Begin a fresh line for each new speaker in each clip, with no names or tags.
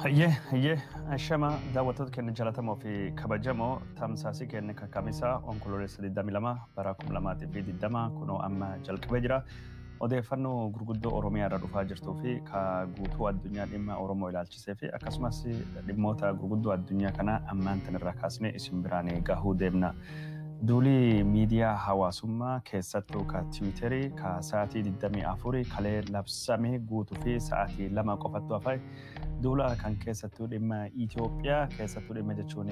Hayyee hayyee, ashama daawwattoota keenya jaallatamoo fi kabajamoo, tamsaasii keenya Kamisaa Onkoloolessa 22 bara 2020 kunoo amma jalqabee jira. Odeeffannoo gurguddoo Oromiyaa irra dhufaa jirtuu fi ka guutuu addunyaa dhimma Oromoo ilaalchisee fi akkasumas dhimmoota gurguddoo addunyaa kanaa ammaan tan irraa kaasnee isin biraan gahuu deemna. Duulii miidiyaa hawaasummaa, keessattuu ka Tiwiiterii, ka sa'aatii 24 kalee labsame guutuu fi sa'aatii 2 qofattu hafe, duula kan keessattuu dhimma Itoophiyaa keessattuu dhimma jechuun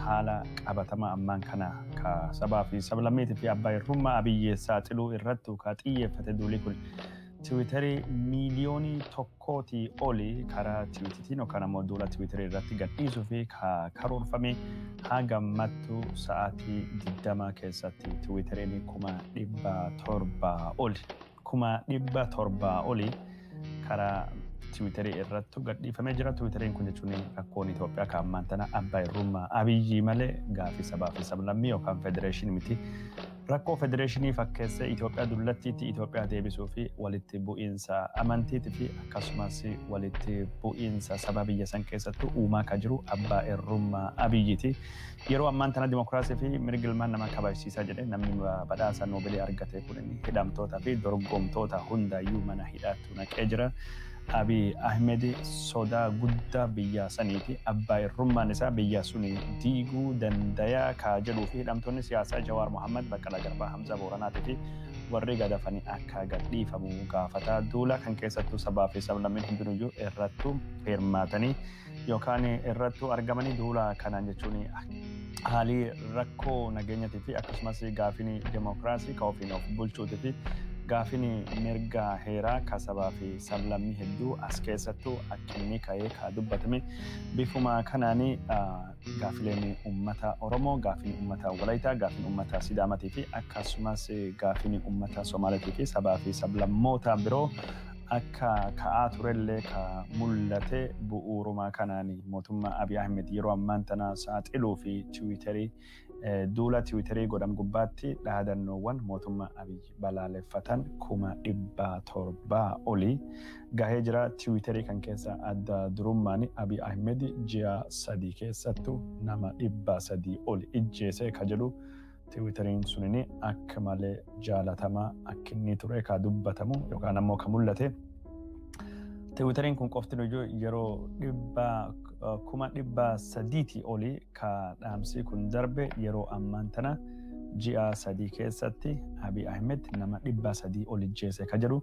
haala qabatama ammaan kana ka sabaa fi sablammiitii fi abbaa irrummaa Abiyyi saaxiluu irrattu ka xiyyeeffate. Duulii kun Tiwiiterii 1 miiliyoonii olii karaa tiwiitiitiin yookaan ammoo duula Tiwiiterii irratti gadhiisuu fi ka karoorfame, haga ammattu sa'aatii 20 keessatti Tiwiiteriin 700,000 oli, 700,000 oli karaa Tiwiiterii irratti gadhiifamee jira. Tiwiiteriin kun jechuun rakkoon Itoophiyaa kan ammaan tana abbaa irrummaa Abiyyi malee gaafii sabaa fi sablammii yookaan federeeshinii miti. Rakkoo federeeshinii fakkeessee Itoophiyaa dullattiitti Itoophiyaa deebisuu fi walitti bu'iinsa amantiitii fi akkasumas walitti bu'iinsa saba biyya san keessattuu uumaa kan jiru abbaa irrummaa Abiyyiiti. Yeroo ammaan tana dimokiraasii fi mirga ilmaan namaa kabajsiisaa jedhe namni badhaasa Noobeelii argate kun hidhamtoota fi dorgomtoota hundayyuu mana hidhaatti naqee jira. Abiy Ahmed sodaa guddaa biyya saniiti. Abbaa irrummaan isaa biyya suni diiguu dandayaa kaa jedhuu fi hidhamtoonni siyaasaa Jawaar Mohammad, Baqqalaa Garbaa, Hamza Booranaatii fi warri gadafanii akka gadhiifamu gaafataa. Duula kan keessattuu sabaa fi sablammiin hundinuyyuu irrattuu hirmaatanii yookaan irrattuu argamanii, duula kanaan jechuun haalii rakkoo nageenyatii fi akkasumas gaafiin dimokiraasii ka ofiin of bulchuutii fi gaafiin mirga heeraa ka sabaa fi sablammii hedduu as keessattuu akka inni ka'ee ka dubbatame. Bifuma kanaanii gaafileen uummata Oromoo, gaafiin uummata Walaayitaa, gaafiin uummata Sidaamatii fi akkasumas gaafiin uummata Somaaliitii fi sabaa fi sablammoota biroo akka ka'aa turellee ka mul'ate. Bu'uuruma kanaan mootummaa Abiy Ahmed yeroo ammaan tana saaxiluu fi Tiwiiterii, duula Tiwiiterii godhan gubbaatti dhaadannoowwan mootummaa Abiy balaaleffatan 700,000 olii gahee jira. Tiwiiterii kan keessa adda durummaan Abiy Ahmed ji'a 3 keessattuu nama 300 oli ijjeesee ka jedhu Tiwiiteriin sunini akka malee jaalatamaa akka inni ture ka dubbatamu yookaan ammoo ka mul'ate. Tiwiiteriin kun qofti iyyuu yeroo 300,000 olii ka dhaamsi kun darbe. Yeroo ammaan tana ji'a 3 keessatti Abiy Ahmed nama 300 ol ijjeese ka jedhu,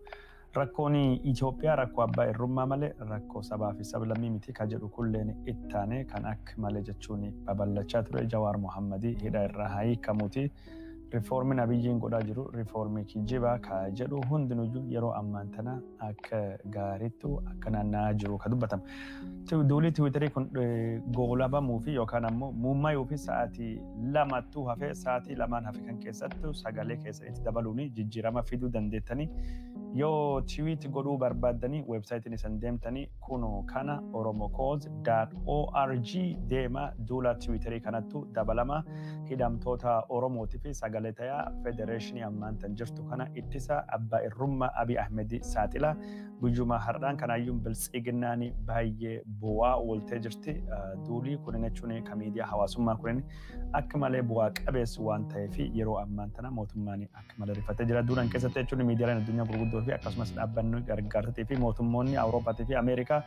rakkoon Itoophiyaa rakkoo abbaa irrummaa malee rakkoo sabaa fi sablammii miti ka jedhu kulleen ittaane kan akka malee jechuun babal'achaa ture. Jawaar Mohammadii hidha irraa haa hiikamuuti. Rifoormiin Abiyyiin godhaa jiru rifoormii kijibaa ka jedhu hundinuyyuu yeroo ammaan tana akka gaariittu akka naanna'aa jiru ka dubbatama. Duulii Tiwiiterii kun goolabamuu fi yookaan ammoo muummayuu fi sa'aatii 2ttuu hafe. Sa'aatii 2n hafe kan keessattu sagalee keessanitti dabaluun jijjiirama fiduu dandeettanii. Yoo tweet godhuu barbaaddanii, weebsaayitiin isan deemtanii kunoo kana, oromocause.org deema. Duula Tiwiiterii kanattu dabalama, hidhamtoota Oromootii fi sagalee tayaa, federeeshinii ammaan tan jirtu kana ittisa, abbaa irrummaa Abiy Ahmed saaxila. Guyyuma har'aan kanaayyuu biltsiginnaan baay'ee bu'aa ooltee jirti. Duulii kun jechuun kan miidiyaa hawaasummaa kun akka malee bu'aa qabeessu waan ta'eef yeroo ammaan tana mootummaan akka malee rifatee jira. Duulan keessatti jechuun miidiyaaleen addunyaa gurguddoo fi akkasumas dhaabbanni gargaarsatii fi mootummoonni Awurooppaatii fi Ameerikaa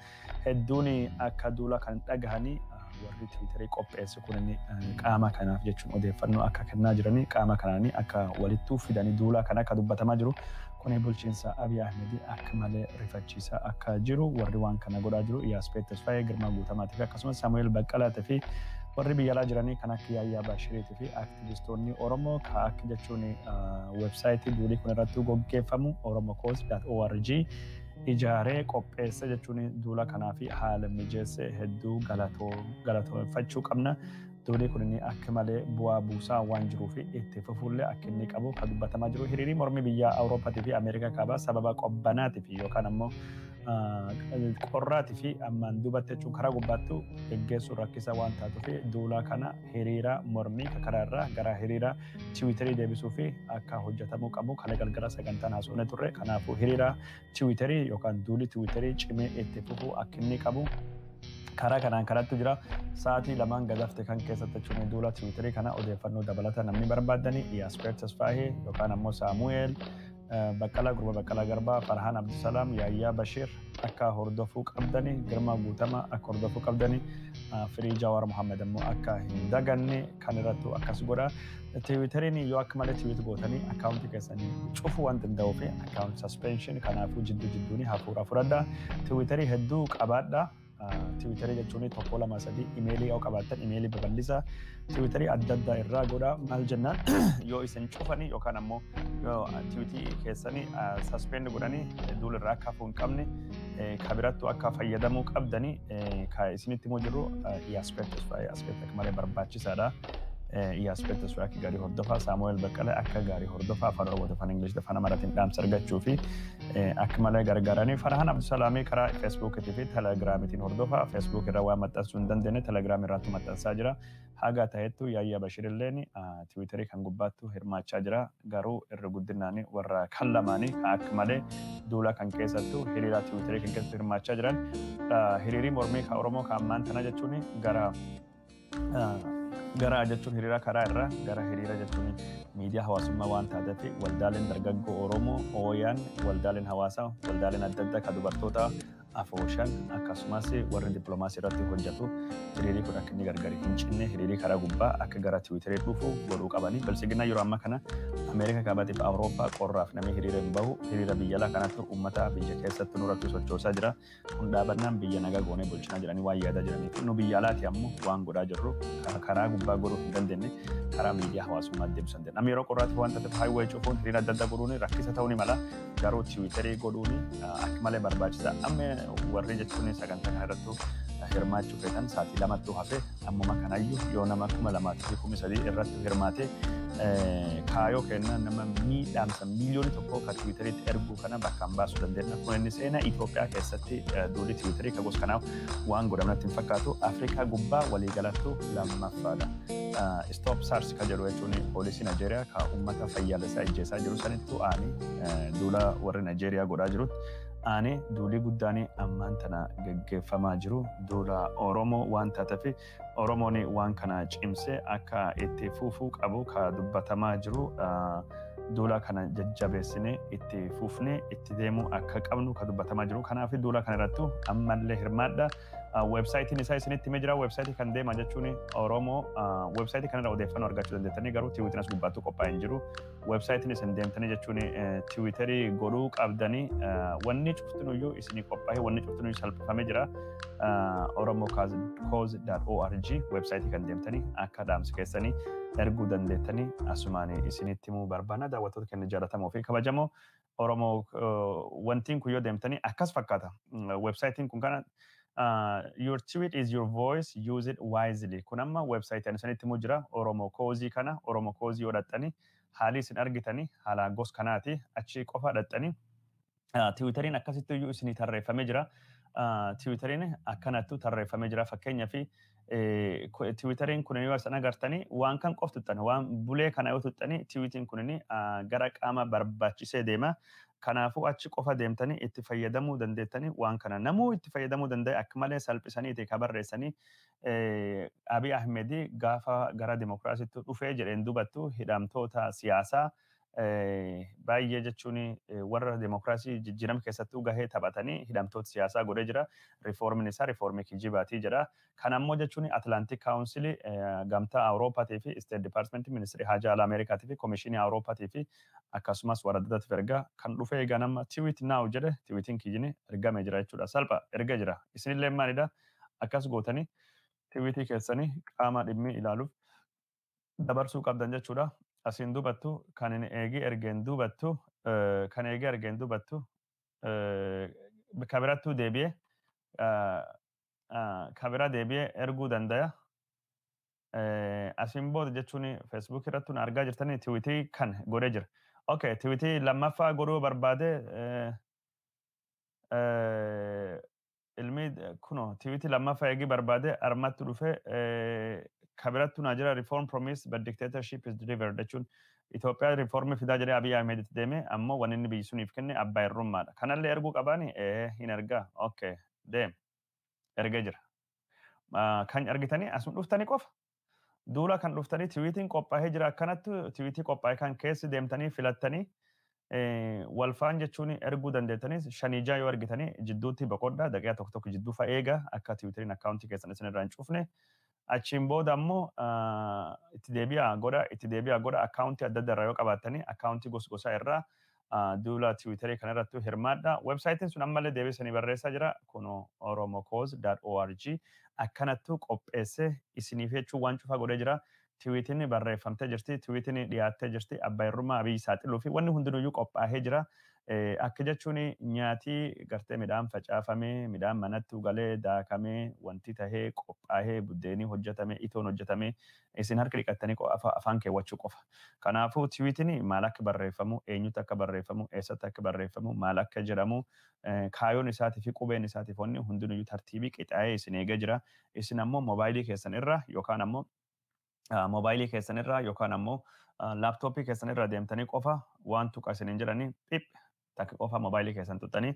hedduun akka duula kan dhagahanii, warri Tiwiiterii qopheessu kun qaama kanaaf jechuun odeeffannoo akka kennaa jiranii, qaama kanaanii akka walittuu fidanii duula kana akka dubbatamaa jiru. Kuni bulchiinsa Abiy Ahmed akka malee rifachiisaa akka jiru, warri waan kana godhaa jiru Iyyaaspeet Tasfaayee, Girmaa Guutamaatii fi akkasumas Saamu'eel Baqqalaatii fi warri biyya alaa jiranii kan akka Yaayyaa Baashiriitii fi aktivistoonni Oromoo ka akka jechuun weebsaayitii duulii kun irratti gaggeeffamu oromocause.org ijaaree qopheesse jechuun duula kanaa fi haala mijeesse hedduu galatoomfachuu qabna. Duulii kun inni akka malee bu'aa buusaa waan jiruu fi itti fufuullee akka inni qabu kan dubbatamaa jiru. Hiriirii mormii biyya Awurooppaatii fi Ameerikaa kaabaa sababa qobbanaatii fi yookaan ammoo qorraatii fi ammaan duubatti jechuun karaa gubbaattu geggeessuun rakkisaa waan taatuu fi duula kana hiriira mormii karaa irraa gara hiriira Tiwiiterii deebisuu fi akka hojjetamuu qabu kana galgala sagantaan haasofne turre. Kanaafuu hiriira Tiwiiterii yookaan duuli Tiwiiterii cimee itti fufuu akka inni qabu Karaa kanaan karatti jira. Sa'aatii 2 gadafte kan keessatti jechuun duula Tiwiiterii kana odeeffannoo dabalata namni barbaadani Iyyaaspeer Tasfaahee yookaan ammoo Saamu'eel Baqqalaa Gurba Baqqalaa Garbaa, Farhaan Abdusalaam, Yaayyaa Bashiir akka hordofuu qabdani, Girmaa Guutamaa akka hordofuu qabdani, Firii Jawaar Muhammad ammoo akka hin daganne kan irrattu akkas godha. Tiwiiteriin yoo akka malee tweet gootanii akkaawuntii keessanii cufuu waan danda'uuf account suspension, kanaafuu jidduu jidduun hafuura fudhadha. Tiwiiterii hedduu qabaadha. Tiwiiterii jechuun tokko, lama, sadii, imeelii yoo qabaattan imeelii babal'isa. Tiwiiterii adda addaa irraa godha. Maal jennaan, yoo isin cufanii yookaan ammoo yoo tiwiitii keessanii suspend godhanii duula irraa akka hafuu hin qabne kabirattu akka fayyadamuu qabdanii ka isinitti immoo jiru. Iyyaaspeer Tasfaayee Aspeet akka malee barbaachisaadha. Iyyaaspeer Tasfaayee akka gaarii hordofaa, Saamu'eel Baqqalee akka gaarii hordofaa, Afaan Oromoo, Afaan Ingilish, Afaan Amaaraatiin dhaamsa argachuu fi akka malee gargaaranii. Farhaan Abdusalaamii karaa Feesbuukiitii fi Telegiraamiitiin hordofaa. Feesbuuk irra waan maxxansuu hin dandeenye Telegiraam irratti maxxansaa jira. Haga ta'ettu Yaayyaa Bashir illeen Tiwiiterii kan gubbaattu hirmaachaa jira. Garuu irra guddinaan warra kan lamaanii kan akka malee duula kan keessattu hiriira Tiwiiterii kan keessattu hirmaachaa jiran. Hiriirii mormii kan Oromoo kan ammaan tana jechuun gara jechuun hiriira karaa irraa gara hiriira jechuun miidiyaa hawaasummaa waan taateef, waldaaleen dargaggoo Oromoo, OYAn, waldaaleen hawaasaa, waldaaleen adda addaa kan dubartoota afooshan, akkasumas warri dippiloomaasii irratti hojjetu hiriirii kun akka inni gargari hin cinne, hiriirii karaa gubbaa akka gara Tiwiiterii dhufu godhuu qabanii. Biltsiginnaa yeroo ammaa kana Ameerika kaabaatiif Awurooppaa qorraaf namni hiriira hin bahu, hiriira biyya alaa kanatti uummata biyya keessatti nu rakkoo sochoosaa jira. Kun dhaabannaan biyya nagaa goonee bulchinaa jedhanii waan yaadaa jiraniif, nu biyya alaati ammoo waan godhaa jirru karaa gubbaa godhuu hin dandeenye karaa miidiyaa hawaasummaa deemsuu hin dandeenye. Namni yeroo qorraatti waan taateef highway cufuun, hiriira adda addaa godhuun rakkisa ta'uu ni mala, garuu Tiwiiterii godhuun akka malee barbaachisa. Amma warri jechuun sagantaa kana irrattu hirmaachuu feetan, sa'aatii 2ttu hafe. Ammuma kanayyuu yoo nama 2000 fi 3000 irratti hirmaate, kaayoo kenna nama miidhaamsa miiliyoona 1 kan Tiwiiteriitti erguu kana bakkaan baasuu dandeenya. Kun inni seenaa Itoophiyaa keessatti duulli Tiwiiterii kan gosa kanaaf waan godhamnatti hin fakkaatu. Afrikaa gubbaa waliigalattu lammaffaadha. Stop SARS kan jedhu jechuun poolisii Nigeeriyaa kan uummata fayyaalessaa ijjeessaa jiru sanittu aani duula warri Nigeeriyaa godhaa jirutti aani duulii guddaan ammaan tana geggeeffamaa jiru duula Oromoo waan taateef, Oromoon waan kana cimsee akka itti fufuu qabu ka dubbatamaa jiru. Duula kana jajjabeessinee itti fufnee itti deemuu akka qabnu ka dubbatamaa jiru. Kanaaf duula kana irrattu ammallee hirmaadha. Weebsaayitiin isaa isinitti himee jira. Weebsaayitii kan deema jechuun Oromoo weebsaayitii kanarra odeeffannoo argachuu dandeettanii, garuu tiwiitiin as gubbaatti qophaa'ee hin jiru. Weebsaayitiin isin deemtanii jechuun tiwiiterii godhuu qabdanii wanni cuftinuyyuu isinii qophaa'ee, wanni cuftinuyyuu salphifamee jira. oromocause.org weebsaayitii kan deemtanii akka dhaamsa keessanii erguu dandeettanii asumaan isinitti himuu barbaanna, daawwattoota keenya jaallatamoo fi kabajamoo. Oromoo wantiin kun yoo deemtanii akkas fakkaata. Weebsaayitiin kun kana: "Your tweet is your voice, use it wisely." Kun amma weebsaayitii ani isinitti himuu jira. Oromoo Cause kana, Oromoo Cause yoo dhaxxanii haalli isin argitanii haala gos kanaati. Achi qofa dhaxxanii Tiwiiteriin akkasitti iyyuu isinii tarreeffamee jira. Tiwiiteriin akkanattu tarreeffamee jira. Fakkeenyaaf Tiwiiteriin kun yoo isin agartanii waan kan qof tuxxan, waan bulee kana yoo tuxxanii, tiwiitiin kun gara qaama barbaachisee deema. Kanaafuu achi qofa deemtanii itti fayyadamuu dandeettanii, waan kana namuu itti fayyadamuu danda'e, akka malee salphisaniiti ka barreessanii. Abiy Ahmed gaafa gara dimokiraasiitti dhufee jedheen dubattu hidhamtoota siyaasaa baay'ee jechuun warra dimokiraasii jijjiirama keessattuu gahee taphatanii hidhamtoota siyaasaa godhee jira. Riiformiin isaa riiformii kijibaatii jedha. Kan ammoo jechuun Atlantic Council, gamtaa Awurooppaatii fi State Department, Ministirii Haajaa Alaa Ameerikaatii fi Komishinii Awurooppaatii fi akkasumas warra adda addaatiif ergaa kan dhufee. Egaa nama tweet now jedhe, tiwiitiin kiyyini ergamee jira jechuudha. Salpha erga jira. Isinillee maalidha, akkas gootanii tiwiitii keessanii qaama dhimmi ilaaluuf dabarsuu qabdan jechuudha. Asiin dubattu kan inni eegee ergeen dubattu, kan eegee ergeen dubattu kabirattuu deebi'ee, kabira deebi'ee erguu danda'a. Asiin booda jechuun Feesbuuk irratti argaa jirtanii tiwiitii kan godhee jira. Okay, tiwiitii lammaffaa godhuu barbaade ilmi kuno tiwiitii lammaffaa eegii barbaade armatti dhufe kabirattu naa jira. "Reform promise but dictatorship is delivered" jechuun Itoophiyaa riiformii fidaa jedhee Abiy Ahmed itti deeme, ammoo wanni inni biyyi suniif kenne abbaa irrummaadha. Kanallee erguu qabaani hin ergaa. Okay, deem. Ergee jira. Kan argitanii asuma dhuftanii qofa. Duula kan dhuftanii tweetiin qophaa'ee jira, akkanatti tweetii qophaa'e kan keessa deemtanii filattanii walfaan jechuun erguu dandeettanii. Shanii ja'a yoo argitanii jidduutti boqodhaa, daqiiqaa tokko tokko jidduu fa'a eega akka Twitteriin accountii keessan isin irraa hin cufne. Achiin booda ammoo itti deebi'aa godha, itti deebi'aa godha. Accountii adda addaa irraa yoo qabaattanii, accountii gos gosaa irraa duula Twitterii kana irratti hirmaadha. Websiteiin sun ammallee deebisanii barreessaa jira. Kun oromocause.org akkanattu qopheessee isiniif jechuun waan cufaa godhee jira. Tweetiin barreeffamtee jirti, tweetiin dhiyaattee jirti, abbaa irrummaa Abiyyi saaxiluu fi wanni hundinuyyuu qophaa'ee jira. Akka jechuun nyaatii gartee midhaan facaafamee, midhaan manatti galee, daakamee, wanti tahee qophaa'ee, buddeenii hojjetame, itoon hojjetame, isin harka dhiqattanii afaan keewwachuu qofa. Kanaafuu tweetiin maal akka barreeffamu, eenyutti akka barreeffamu, eessatti akka barreeffamu, maal akka jedhamu, kaayoon isaatii fi qubeen isaatiif wanni hundinuyyuu tartiibii qixaa'ee isin eegee jira. Isin ammoo moobaayilii keessan irra yookaan ammoo moobaayilii keessan irraa yookaan ammoo laptopii keessan irra deemtanii qofa waan tuqa isiniin jedhanii phip takka qofa moobaayilii keessan tuqxanii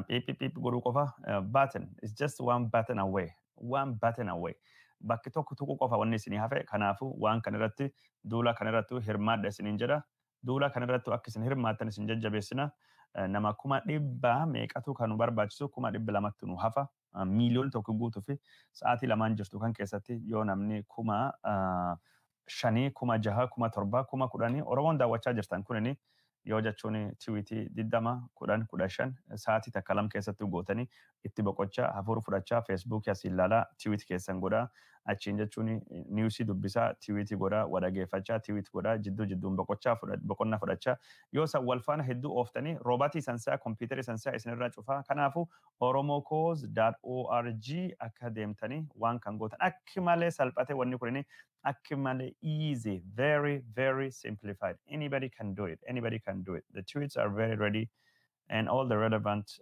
phip phip godhuu qofa. Button it's just one button away, one button away, bakki tokko tuquu qofa wanni isinii hafe. Kanaafuu waan kan irratti, duula kan irratti hirmaadha isiniin jedha. Duula kan irratti akka isin hirmaattan isin jajjabeessina. Nama 100,000 meeqatu kan nu barbaachisu, 200,000tti nu hafa. 1,000,000 guutuu fi sa'aatii lamaan jirtu kan keessatti yoo namni 5,000, 6,000, 7,000, 10,000 Oromoon daawwachaa jirtan kunini yoo jechuun tweetii 20, 10, 15 sa'aatii takka lam keessatti gootanii itti boqochaa, hafuura fudhachaa, Facebookii asii ilaalaa, tweet keessan godhaa, achiin jechuun newsii dubbisaa, tweetii godhaa, wadhageeffachaa, tweet godhaa, jidduu jidduun boqochaa, boqonnaa fudhachaa, yoo san wal faana hedduu ooftanii robotii sansaa kompiitarii sansaa isinirraa cufaa. Kanaafuu oromocause.org akka deemtanii waan kan gootan akki malee salphate. Wanni kunini akki malee easy, very very simplified. Anybody can do it, anybody can do it. The tweets are very ready and all the relevant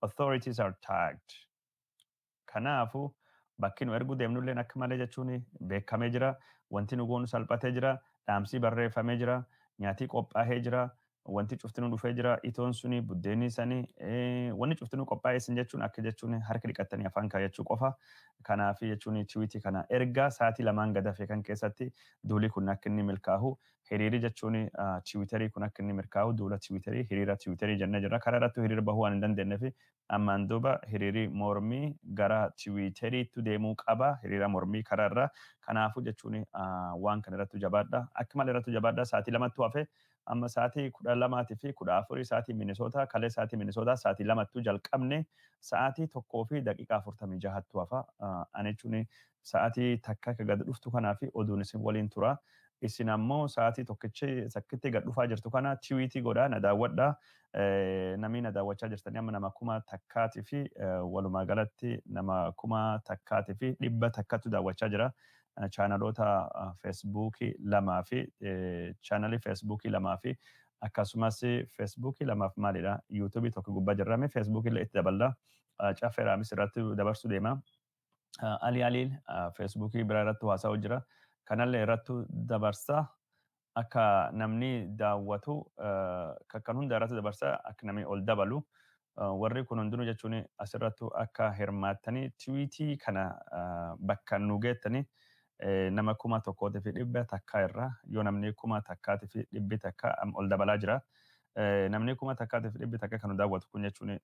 authorities are tagged. Kanaafu bakki nu erguu deemnulleen akka malee jechuun beekamee jira. Wanti nu goonu salphatee jira. Dhaamsii barreeffamee jira. Nyaatii qophaa'ee jira. Wanti cuftinuu dhufee jira. Itoon suni, buddeenni sani, wanni cuftinuu qophaa'ee isin jechuun akka jechuun harka dhiqattanii afaan kaayyachuu qofa. Kanaaf jechuun tweetii kana erga sa'aatii lamaan gadafee kan keessatti duuli kun akka inni milkaa'u, hiriiri jechuun Twitterii kun akka inni milkaa'u, duula Twitterii, hiriira Twitterii jennee jirra. Karaa irratti hiriira bahuu waan hin dandeenyeef ammaan duuba hiriiri mormii gara Twitteriitti deemuu qaba. Hiriira mormii karaa irra. Kanaafuu jechuun waan kana irratti jabaadha. Akka malee irratti jabaadha. Sa'aatii lamattu hafe. Amma sa'aatii 12:14 sa'aatii Minisootaa, kalee sa'aatii Minisootaa sa'aatii lamattuu jalqabne, sa'aatii 1:46ttu hafa. Ani jechuun sa'aatii takka akka gad dhuftu kanaa fi oduun isin waliin tura. Isin ammoo sa'aatii tokkichi sakkitti gad dhufaa jirtu kana tweetii godhaa, na daawwadhaa. Namni na daawwachaa jirtanii amma nama 1000 fi walumaa galatti nama 1100tu daawwachaa jira. Channelota Facebookii lamaa fi channelii Facebookii lamaa fi akkasumas Facebookii lamaaf maalidha, YouTubeii tokko gubbaa jirrame, Facebookii illee itti daballa, caffeeraamis irratti dabarsuu deema. Ali Aliin Facebookii biraa irratti haasa'u jira. Kanallee irratti dabarsa, akka namni daawwatu kan hunda irratti dabarsa, akka namni ol dabalu. Warri kun hundinuu jechuun asirratti akka hirmaattanii tweetii kana bakka nu geettanii, nama 1100 irra yoo namni 1100 ol dabalaa jira. Namni 1100 kan nu daawwatu kun jechuun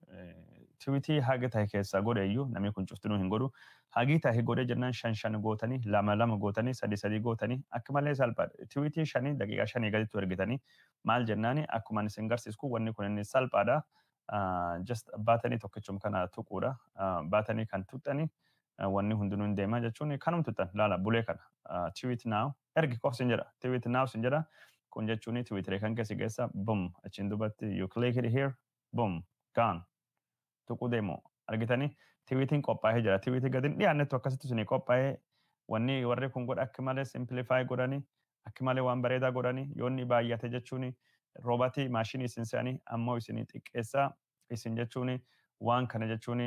tweetii haga ta'e keessaa godhe iyyuu namni kun cuftinuu hin godhu. Hagii ta'e godhe jennaan shan shan gootanii, lama lama gootanii, sadi sadi gootanii, akka malee salphaadha. Tweetii shanii daqiiqaa 5 gaditti ergitanii maal jennaani, akkuma isin garsiisku wanni kun inni salphaadha. Just buttonii tokkichum kana tuquudha. Buttonii kan tuqxanii wanni hundinuu hin deema jechuun kanum tuqxan laala bulee kana tweet now ergi qof sin jedha, tweet now sin jedha. Kun jechuun Twitteree kan keessa geessa, boom, achiin duubatti you click it here, boom, gone, tuquu deemu argitanii tweetiin qophaa'ee jira. Tweetii gadi dhiyaannettu akkasitti suni qophaa'ee wanni warri kun godha akka malee simplify godhanii, akka malee waan bareedaa godhanii. Yoo inni baay'ate jechuun robotii maashinii isin se'anii ammoo isin xiqqeessaa. Isin jechuun waan kana jechuun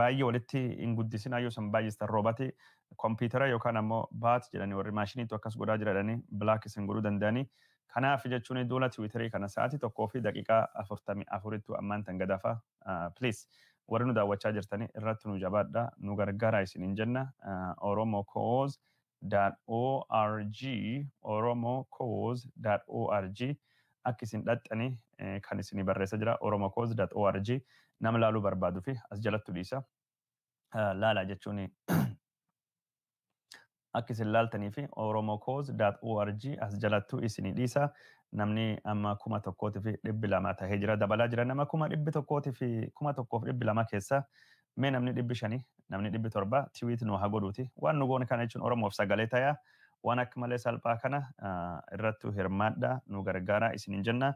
baay'ee walitti hin guddisinaa. Yoo san baay'istan robotii kompiitara yookaan ammoo bot jedhanii warri maashiniitu akkas godhaa jiradhanii block isin godhuu danda'anii. Kanaaf jechuun duula Twitterii kana sa'aatii 1:44ttu ammaan tan gadafa. Please Warri nu daawwachaa jirtanii irratti nu jabaadha, nu gargaaraa isiniin jenna. Oromo Cause .org, oromocause.org akka isin dhaxxanii kan isinii barreessa jira. oromocause.org nama laaluu barbaaduu fi as jalattu dhiisa. Laala jechuun akka isin laaltanii fi oromocause.org as jalattu isinii dhiisa. Namni amma 1200 tahee jira, dabalaa jira. Nama 100,000 fi 1200 keessa mee namni 500, namni 700 tweet nu haa godhuuti. Waan nu goone kana jechuun Oromoof sagalee tayaa. Waan akka malee salphaa kana irrattu hirmaadha, nu gargaara isiniin jenna.